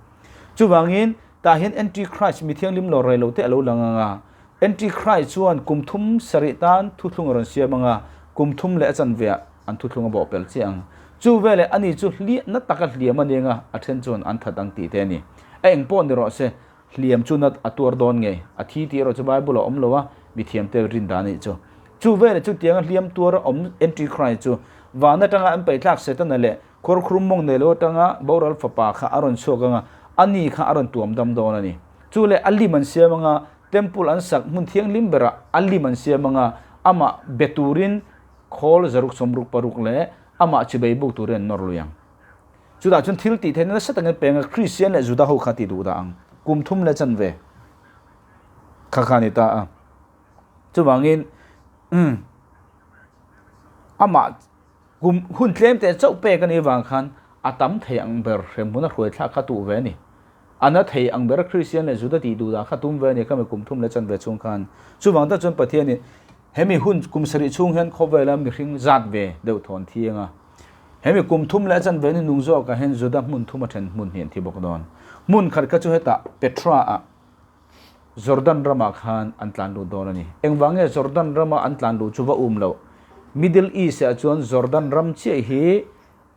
Chuvangin tah hian Antichrist mi thianghlim lawr rei lo te a lo lang ang a, Antichrist chuan kum thum sarih tan thuthlung a rawn siam ang a, kum thum leh a chanveah an thuthlung a bawh pel chiah ang. Chu veleh ani chu hliahna taka hliam a ni ang a, a then chuan an that ang tih te a ni. A eng pawh ni rawh se, hliam chu nat a tuar dawn nge? A thi tih erawh chu Bible a awm lo a, mithiamte rin dan a nih chu. Chu veleh chutianga hliam tuar a awm Antichrist chu van atanga an paihthlak Setana leh Khuarkhurum mawng nei lo atanga boral fapa kha a rawn chhuak ang a, ani kha a rawn tuam dam dawn a ni. Chu leh a lim an siam ang a, temple an sak hmun thianghlim berah a lim an siam ang a, amah be turin khawl zaruk 66 leh amah chibei buk turin an nawr lui ang. Chutah chuan thil tih theihna nasa takin peng a, Kristian leh Juda ho kha ti duh dah ang. Kum thum leh chanve kha kha a ni ta a. Chuvangin, umm, amah Kum hun tlem teh chauh pek a nih vang khan a tam thei ang ber hremhmun a hruai thlak kha tuh ve a ni. A na thei ang ber Kristian leh Juda tih duh dah kha tum ve a ni khami kum thum leh chanve chhung khan. Chuvang tak chuan Pathianin hemi hun kum sarih chhung hian khawvela mihring zat ve deuh thawn thiang a. Hemi kum thum leh chanve ni nung zawkah hian Juda hmun thum a then hmun hi an thi bawk dawn. Hmun khat kha chu hetah Petra ah Jordan ramah khan an tlan lut dawn a ni. Engvang nge Jordan rama an tlan luh chu va um loh? Middle East ah chuan Jordan ram chiah hi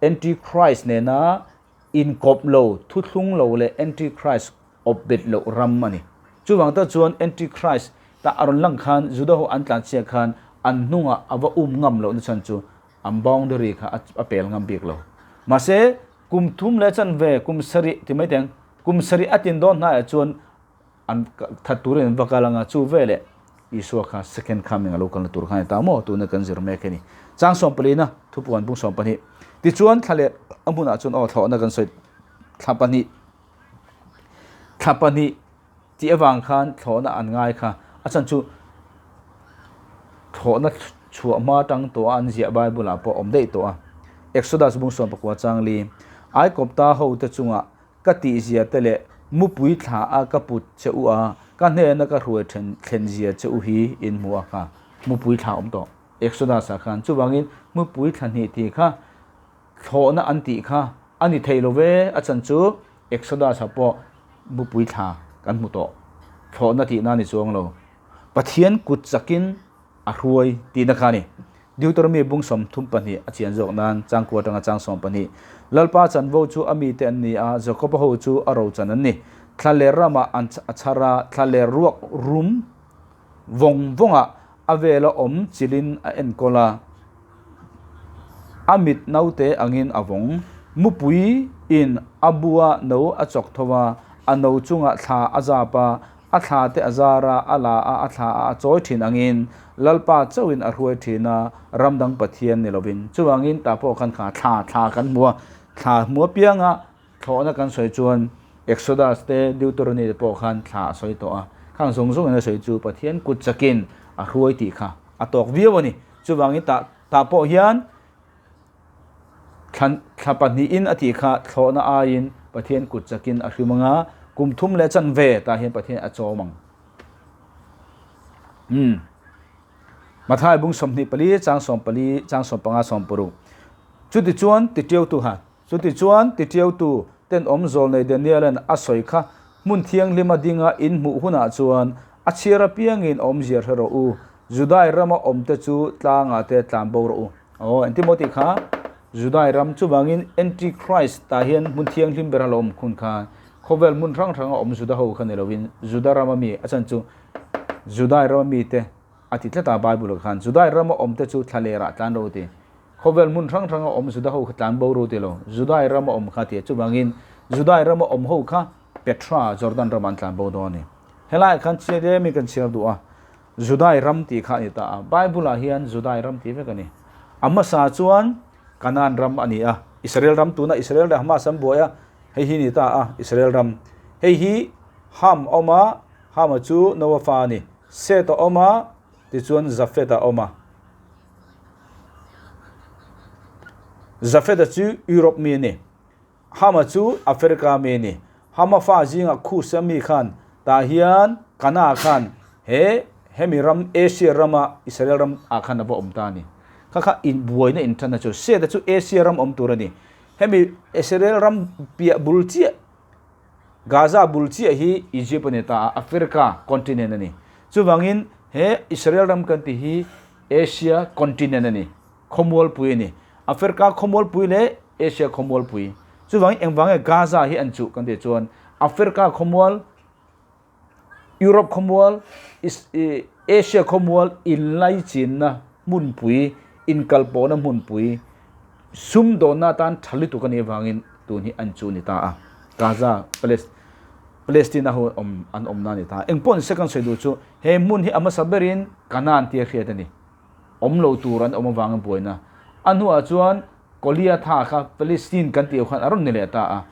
Antichrist nena inkawp lo, thuthlung lo leh Antichrist awp bet loh ram a ni. Chuvang tak chuan Antichrist tah a rawn lang khan Juda ho an tlan chiah khan an hnungah a va um ngam lohna chhan chu an boundary kha a pel ngam bik lo. Mahse, kum thum leh chanve, kum sarih ti mai teng, kum sarih a tin dawn hnaiah chuan an that turin an va kal ang a, chu veleh Isua kha second coming a lo kalna tur kha a ni ta maw? Tuna kan zir mek a ni. Chang sawmpalina thupuan bung 12. Tichuan thla leh a hmunah chuan aw thlawhna kan sawi thla pahnih thla pahnih tih avang khan thlawhna an ngai kha a chhan chu thlawhna chhuah hma tang tawh a an ziah Bible ah pawh awm daih tawh a. Exodus bung 19 chang li Aikawpta ho te chungah ka tihzia te leh mupui thla a ka put che u a, ka hnena ka hruai then thlen zia che u hi in hmu a kha mupui thla awm tawh Exodus ah khan chuvangin mupui thla hnih tih kha thlawhna an tih kha a ni thei lo ve a chan chu Exodus ah pawh mupui thla kan hmu tawh thlawhna tihna a ni chuang lo Pathian kut chakin a hruai tihna kha a ni. Deuteronomy bung 32 a chian zawk nan changkua atanga chang 12 Lalpa chanvo chu a mite an ni a, Jakoba ho chu a rochan an ni. Thlaler ramah an a chhar a, thlaler ruak rum vawng vawngah a vela awm chilin a enkawl a, a mit naute angin a vawng. Mupui in a bua no a chawk tho a, a no chungah thla a zap a, A thla te a zar a, a la a, a thla a, a chawi thin angin Lalpa chauhin a hruai thin a, ram dang Pathian ni lovin. Chuvangin tah pawh khan kha thla thla kan hmu a, thla hmu apianga thlawhna kan sawi chuan Exodus te Deuteronomy te pawh khan thla a sawi tawh a, khang zawng zawngin a sawi chu Pathian kut chakin a hruai tih kha a tawk viau a ni. Chuvangin tah tah pawh hian Thlan thla pahnihin a tih kha thlawhna aiin Pathian kut chakin a hrim anga, kum thum leh chanve tah hian Pathian a chawm ang. Umm. Mathai bung 24 chang 14 chang 15 16. Chutichuan titiautu ha Chutichuan titiautu tenawm zawlnei Daniela'n a sawi kha hmun thianghlima dinga in hmuh hunah chuan a chhiar apiangin awmzia hre rawh u, Judai rama awmte chu tlangah te tlan bo rawh u. Aw, engtin maw tih kha? Judai ram chuvangin Antichrist tah hian hmun thianghlim ber a lo awm khun kha khawvel hmun hrang hranga awm Juda ho kha ni lovin Juda rama mi a chan chu Judai rama mite a ti tlat a Bible ah khan Judai rama awmte chu thlalerah tlan ro ti. Khawvel hmun hrang hranga awm Juda ho kha tlan bo ro ti lo Judai rama awm kha ti a chuvangin Judai rama awm ho kha Petra Jordan rama an tlan bo dawn a ni. Helaiah khan chiang em in kan chhiar duh a. Judai ram tih kha a ni ta a, Bible-ah hian Judai ram tih vek a ni. A hmasa chuan Kanaan ram a ni a, Israel ram tuna Israel leh Hamas an buai a, hei hi ni ta a, Israel ram. Hei hi Ham a awm a, Ham-a chu Noah fa a ni. Seth a awm a, tichuan Japheth a awm a. Jafet-a chu Europe mi a ni. Hama chu Africa mi a ni. Hama fa zingah Khusa mi khan tah hian Kana khan he hemi ram Asia rama Israel ram ah khan a va awm ta a ni. Kha kha in buaina in tan a chu. Seta chu Asia ram awm tur a ni. Hemi Israel ram piah bul chiah Gaza bul chiah hi Egypt a ni ta a, Africa continent a ni. Chuvangin he Israel ram kan tih hi Asia continent a ni, khawmualpui a ni. Africa khawmualpui leh Asia khawmualpui. Chuvangin engvang nge Gaza hi an chuh kan tih chuan Africa khawmual, Europe khawmual, Asia khawmual inlaichinna hmunpui, inkalpawhna hmunpui, sumdawnna atan tha lutuk a nih avangin tun hi an chu a ni ta a. Gaza, Palestina ho awm an awmna a ni ta. Engpawh ni se kan sawi duh chu he hmun hi a hmasa berin Canaan tia hriat a ni. Awm lo tur an awm avangin buaina. A hnuah chuan Goliatha kha Palestine kan tih khan a rawn ni leh ta a.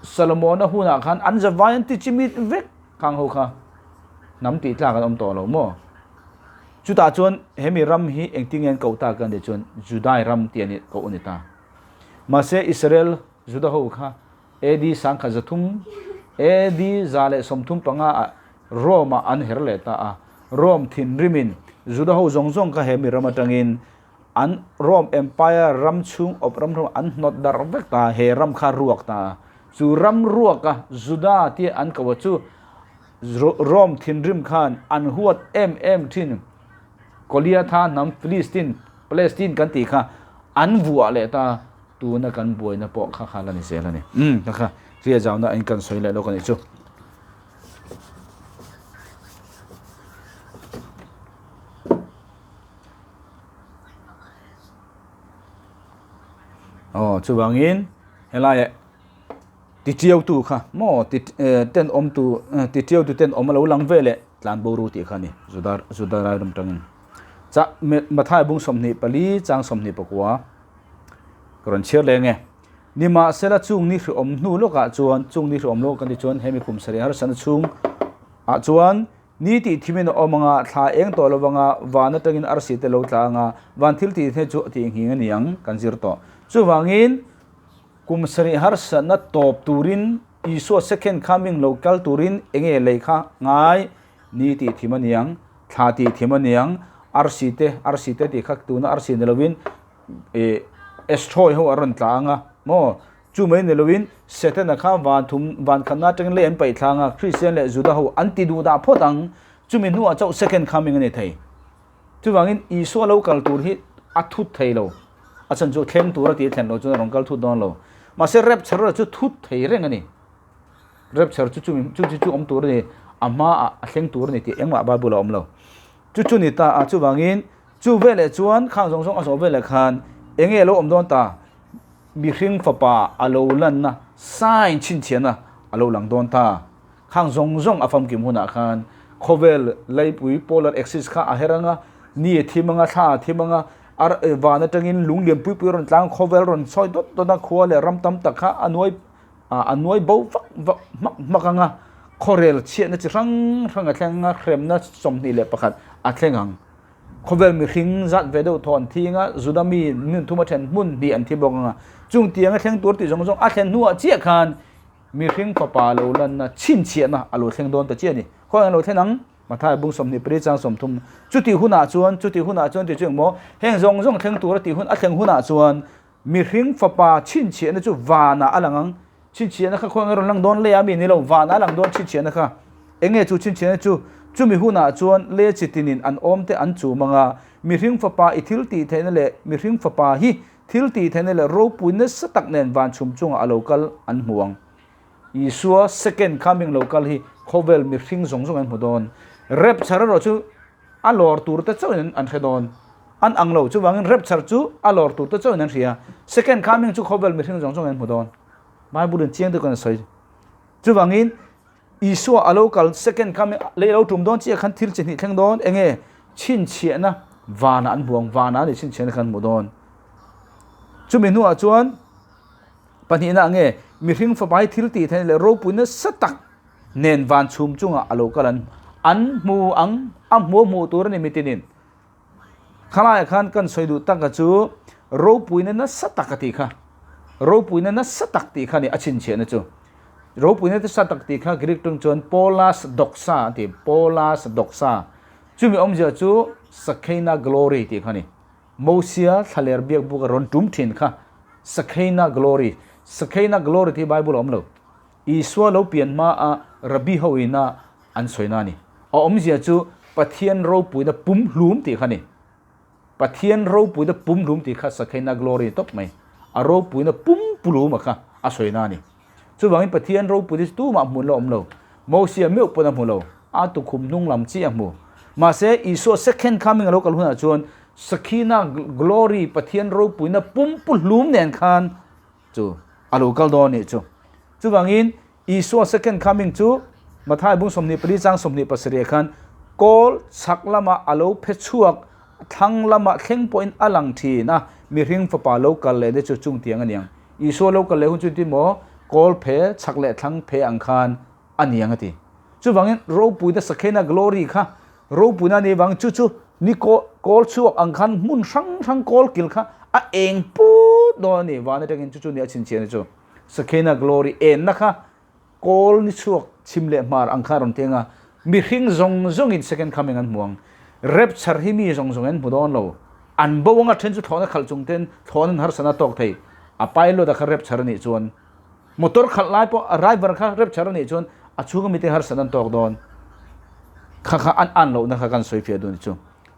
Solomona hunah khan an zavai an ti chimit vek khang ho kha hnam tih tlak an awm tawh lo maw? Chutah chuan hemi ram hi engtin nge an koh ta kan tih chuan Judai ram tih a ni koh a ni ta. Mahse Israel Juda ho kha AD 1300, AD 135 ah Rome ah an her leh ta a. Rome thinrimin Juda ho zawng zawng kha hemi ram atangin An Rome Empire ram chhung awp ram hrang an hnawt darh vek ta, he ram kha ruak ta a. Chu ram ruaka Juda tia an koh a chu Rome thinrim khan an huat em em thin. Goliatha hnam Philistine, Palestine kan tih kha an vuah leh ta, tuna kan buaina pawh kha kha la ni zel a ni. Umm kha kha hria zauna in kan sawi leh lawk a nih chu. Aw chuvangin helaiah titiautu kha maw ti tenawmtu titiautu tenawm a lo lang ve leh tlanbo ru tih kha a ni Juda Juda rai ram tangin chah Mathai bung 24 chang 24 ka rawn chhiar leh nge nimahsela chung ni hri awm hnu lawkah chuan chung ni hri awm lawk kan ti chuan hemi kum sarih harsatna chhung ah chuan Ni tih thimin a awm anga, thla eng tawh lo anga, van atangin arsi te lo tla anga, van thil tih te chu a tih nghing a ni ang, kan zir tawh. Chuvangin, kum sarih harsatna tawp turin, Isua second coming lo kal turin enge lei kha ngai? Ni tih thim a ni ang, thla tih thim a ni ang, arsi te, arsi te tih kha tuna arsi ni lovin, ih, asteroid ho a rawn tla anga, maw? Chu mai ni loin Setana kha van thum van khatna atangin lei an paih thlang a, Kristian leh Juda ho an ti duh dah phawt ang, chumi hnuah chauh second coming a ni thei. Chuvangin Isua lo kal tur hi a thut thei lo, a chhan chu thleng tur a tih a thlen loh chuan a rawn kal thut dawn lo. Mahse rapture chu thut thei reng a ni. Rapture chu chumi chu chu chu awm tur a ni, a hmaah a thleng tur a ni tih engmah Bible a awm lo. Chu chu ni ta a, chuvangin chu veleh chuan khang zawng zawng a zawh veleh khan enge a lo awm dawn ta? Mihring fapa a lo lanna sign chhinchhiahna a lo lang dawn ta. Khang zawng zawng a famkim hunah khan khawvel leipui polar axis kha a her anga, ni a thim anga, thla a thim anga, ar van atangin lung lian pui pui a rawn tlang, khawvel rawn sawi dawt dawt a, khua leh ram tam tak kha a nuai a nuai bo vak vak hmak hmak anga, khawrel chhiatna chi hrang hrang a thleng anga, hremna 21 a thleng ang. Khawvel mihring zat ve deuh thaw an thi anga, Juda mi nun thum a then hmun hnih an thi bawk anga, chung tiang a thleng tur tih zawng zawng a thlen hnuah chiah khan mihring fapa lo lanna chhinchhiahna a lo thleng dawn ta chiah a ni. Khawiah an lo thlen ang? Mathai bung 24 chang 30. Chutih hunah chuan, chutih hunah chuan tih chu engmaw? Heng zawng zawng thleng tur a tih hun a thleng hunah chuan mihring fapa chhinchhiahna chu vanah a lang ang. Chhinchhiahna kha khawiah nge rawn lang dawn? Lei a mi ni lo, vanah a lang dawn chhinchhiahna kha. Eng nge chu chhinchhiahna chu? Chumi hunah chuan lei chi tinin an awm te an chum ang a, mihring fapa i thil tih theihna leh mihring fapa hi thil tih theihna leh ropui nasa tak nen van chhum chungah a lo kal an hmu ang. Isua second coming lo kal hi khawvel mihring zawng zawng an hmu dawn. Rapture erawh chu a lawr tur te chauhin an hre dawn. An ang lo, chuvangin rapture chu a lawr tur te chauhin an hria. Second coming chu khawvel mihring zawng zawng an hmu dawn. Bible in chiang deuh kan sawi. Chuvangin Isua a lo kal second coming lei lo tum dawn chiah khan thil chi hnih thleng dawn enge chhinchhiahna vana an hmu ang vana ani chhinchhiahna khan hmu dawn. Chumi hnuah chuan pahnihna nge mihring fapa hi thil tih theih leh ropui nasa tak nen van chhum chungah a lo kal an an hmu ang a hmu hmuh tur a ni mitinin. Khalaiah khan kan sawi duh taka chu Ropuina nasa tak a tih kha. Ropuina nasa tak tih kha a ni a chhinchhiahna chu. Ropuina nasa tak tih kha Greek tawng chuan Polas doxa a ti, Polas doxa. Chumi awmzia chu Shekinah glory tih kha a ni. Mosia thlaler biak buk a rawn tum thin kha Shekinah glory. Shekinah glory tih Bible a awm lo. Isua lo pian hma a Rabbi ho ina an sawina a ni. A awmzia chu Pathian ropuina pumhlum tih kha a ni. Pathian ropuina pumhlum tih kha Shekinah glory tawp mai. A ropuina pumpulum a kha a sawina a ni. Chuvangin Pathian ropuina chu tumah hmun la awm lo. Mosia meuh pawn a hmu lo. A tukhum hnung lam chiah a hmu. Mahse, Isua second coming a lo kal hunah chuan Shekinah glory, Pathian ropuina pumpuhlum nen khan chu a lo kal dawn a nih chu. Chuvangin Isua second coming chu Mathai bung 24 chang 27 khan kawl chhak lama a lo phe chhuak thlang lama thleng pawhin a lang thin a, mihring fapa lo kal leh te chu chung tiang a niang. Isua lo kal leh hun chu engtin maw kawl phe chhak leh thlang phe ang khan a niang a ti. Chuvangin ropuina Shekinah glory kha Ropuina ni vang chu chu ni kawl chhuak ang khan hmun hrang hrang kawl kil kha a eng put dawn a ni. Van atangin chu chu ni a chhinchhiah ni chu. Shekinah glory enna kha kawl ni chhuak chhim leh hmar ang khan rawn teng a, mihring zawng zawngin second coming an hmu ang. Rapture hi mi zawng zawng an hmu dawn lo. An bo anga then chu thlawhna khalh chung ten thlawhna an harsatna tawk thei. A pilot a kha rapture a nih chuan Motor khalh lai pawh a driver kha rapture a nih chuan a chhunga mite harsatna an tawk dawn. Kha kha an an lohna kha kan sawi fiah dun chu.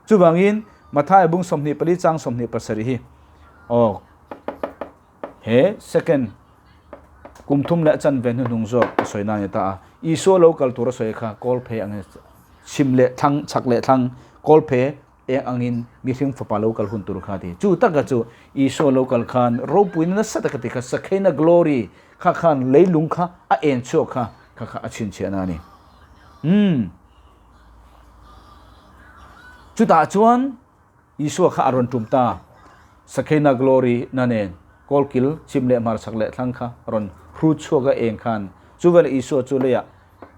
Chuvangin Mathai bung 24 chang 27 hi aw he second kum thum leh chan ve hnuhnung zawk a sawi na ni ta a. Isua lo kal tur a sawi kha kawl phe ang chhim leh thlang chhak leh thlang kawl phe Eng angin mihring fapa lo kal hun tur kha ti. Chu taka chu Isua lo kal khan ropuina nasa taka ti kha Shekinah glory kha khan leilung kha a en chhuak kha kha kha a chhinchhiahna a ni. Umm. Chutah chuan Isua kha a rawn tum ta. Shekinah glory na nen kawlkil chhim leh hmar chhak leh thlang kha rawn hrut chhuak a eng khan chuvel Isua chu leiah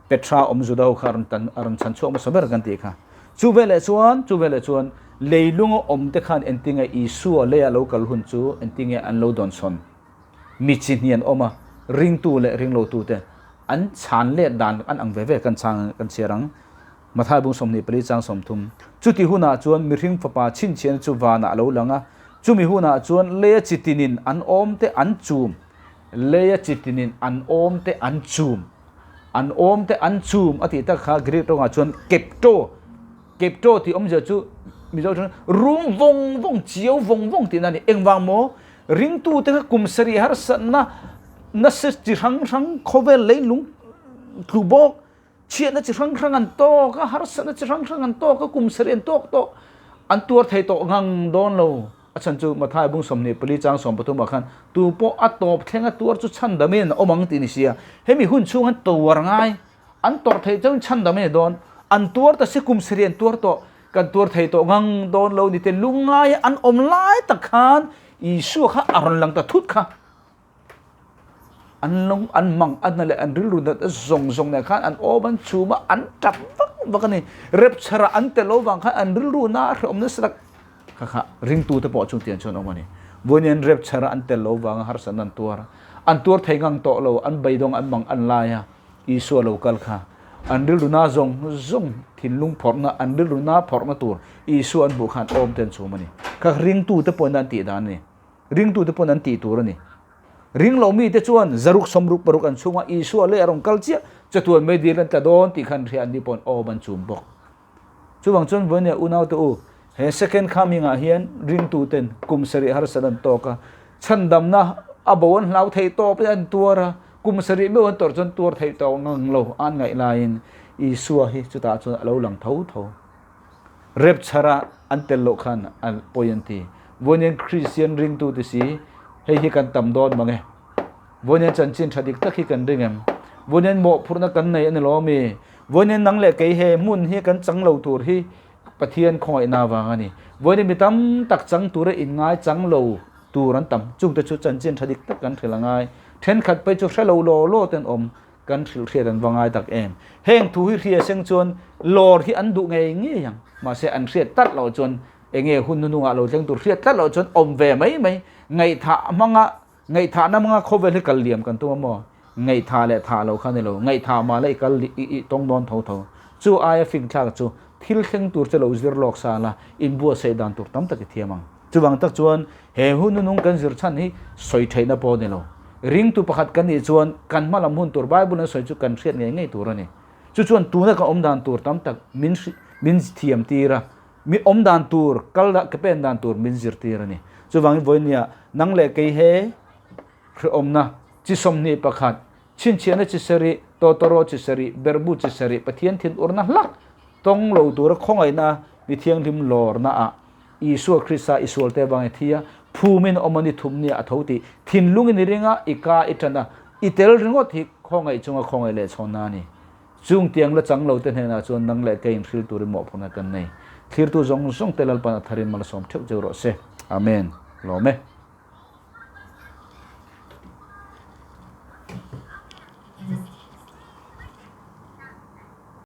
Petra awm Juda ho kha a rawn tan a rawn chhan chhuak hmasa ber kan tih kha. Chu veleh chuan chu veleh chuan leilunga awm te khan engtinge Isua leia lo kal hun chu engtinge an lo dawn sawn. Mi chi hnih an awm a, ringtu leh ringlotu te an chhan let dan an ang ve ve kan chhang kan chhiar ang. Mathai bung 24 chang 30. Chuti hunah chuan mihring fapa chhinchhiahna chu vanah a lo lang a, chumi hunah chuan leia chi tinin an awm te an chum, leia chi tinin an awm te an chum. An awm te an chum a tih tak kha Greek tawngah chuan kepto, kepto tih awmzia chu Mizo chuan rum vawng vawng, chiau vawng vawng tihna a ni. Engvang maw? Ringtu te kha kum sarih harsatna nasa chi hrang hrang khawvel leilung tlu bawk, chhiatna chi hrang hrang an tawk a, harsatna chi hrang hrang an tawk a, kum sarih an tawk tawh, an tuar thei tawh ngang dawn lo. A chhan chu Mathai bung 24 chang 13 ah khan tu pawh a tawp thleng a tuar chu chhan damin a awm ang tih ni sia. Hemi hun chhung an tuar ngai, an tawrh theih chuan chhan damin a dawn. An tuar ta si kum sarih an tuar tawh, kan tuar thei tawh ngang dawn lo ni te lungngai an awm lai tak khan Isua kha a rawn lang ta thut kha. An lung an mang a na leh an rilru nat zawng zawng nen khan an awm an chhum a, an tap vak vak a ni. Rapture ah an tel lo vang khan an rilru na a hrehawm nasa tak kha kha ringtute pawh chung tiang chuan awm a ni. Vawiin an rapture ah an tel lo vang a harsatna an tuar a, an tuar thei ngang tawh lo, an beidawng an mang an lai a, Isua lo kal kha an rilru na zawng zawng thinlung phawrhna an rilru na phawrhna tur Isua an hmuh khan awm te an chhum a ni. Kha ringtute pawhin an tih dan a ni. Ringtute pawn an tih tur a ni. Ring lo mite chuan zaruk sawmruk paruk an chhunga Isua leh a rawn kal chiah chatuan mai dil an tla dawn tih khan hria an ni pawn awm an chum bawk. Chuvang chuan vawinia unaute u, he second coming ah hian ringtuten kum sarih harsat an tawk a, chhandamna a bo an hlau theih tawp in an tuar a, kum sarih meuh an tawrh chuan tuar theih tawk ngang lo an ngaih laiin Isua hi chutah chuan a lo lang tho tho. Rapture-a an tel loh khan a pawi an ti. Vawiin Kristian ringtu ti si, hei hi kan tam dawn mang e. Vawiin chanchin tha dik tak hi kan ring em? Vawiin mawhphurhna kan nei a ni lo ami? Vawiin nang leh kei he hmun hi kan chang lo tur hi Pathian khawngaihna vang a ni. Vawiin mi tam tak chang tura inngai chang lo tur an tam. Chungte chu chanchin tha dik tak kan hrilh a ngai. Thenkhat phei chu hre lo law law ten awm. Kan hrilh hriat an va ngai tak em? Heng thu hi hria seng chuan lawr hi an duh ngei ngei ang. Mahse an hriat talh loh chuan Enge hun hnuhnungah lo thleng tur hriat tlat loh chuan awm ve mai mai. Ngaihthah hmanga, ngaihthahna hmanga khawvel hi kal liam kan tum a maw? Ngaihthah leh thah lo kha ni lo. Ngaihthah mah la i kal i i tawng dawn tho tho. Chu aia finthlak chu thil thleng tur che lo zir lawk sa la, inbuatsaih dan tur tam tak i thiam ang. Chuvang tak chuan he hun hnuhnung kan zir chhan hi sawi theihna pawh a ni lo. Ringtu pakhat kan nih chuan kan hma lam hun tur Bible an sawi chu kan hriat ngei ngei tur a ni. Chu chuan tuna kan awm dan tur tam tak min min thiam tir a, mi awm dan tur, kal ke pen dan tur min zir tir a ni. Chuvangin vawinia nang leh kei he hrehawmna chi 21, chhinchhiahna chi sarih, tawtawraw chi sarih, berhbu chi sarih, Pathian thinurna hlak tawng lo tura khawngaihna mi thianghlim lawrna ah Isua Krista i sualte avang i thi a, phumin awm a ni thum nia a tho tih thinlungin i ring a, i ka i tan a, i tel ringawt hi khawngaih chunga khawngaih leh chhawnna a ni. Chung tiang la chang lote hnenah chuan nang leh kei inhril turin mawhphurhna kan nei. Thlirtu zawng zawngte Lalpan a tharin malsawm theuh cheu rawh se. Amen. Lawm e.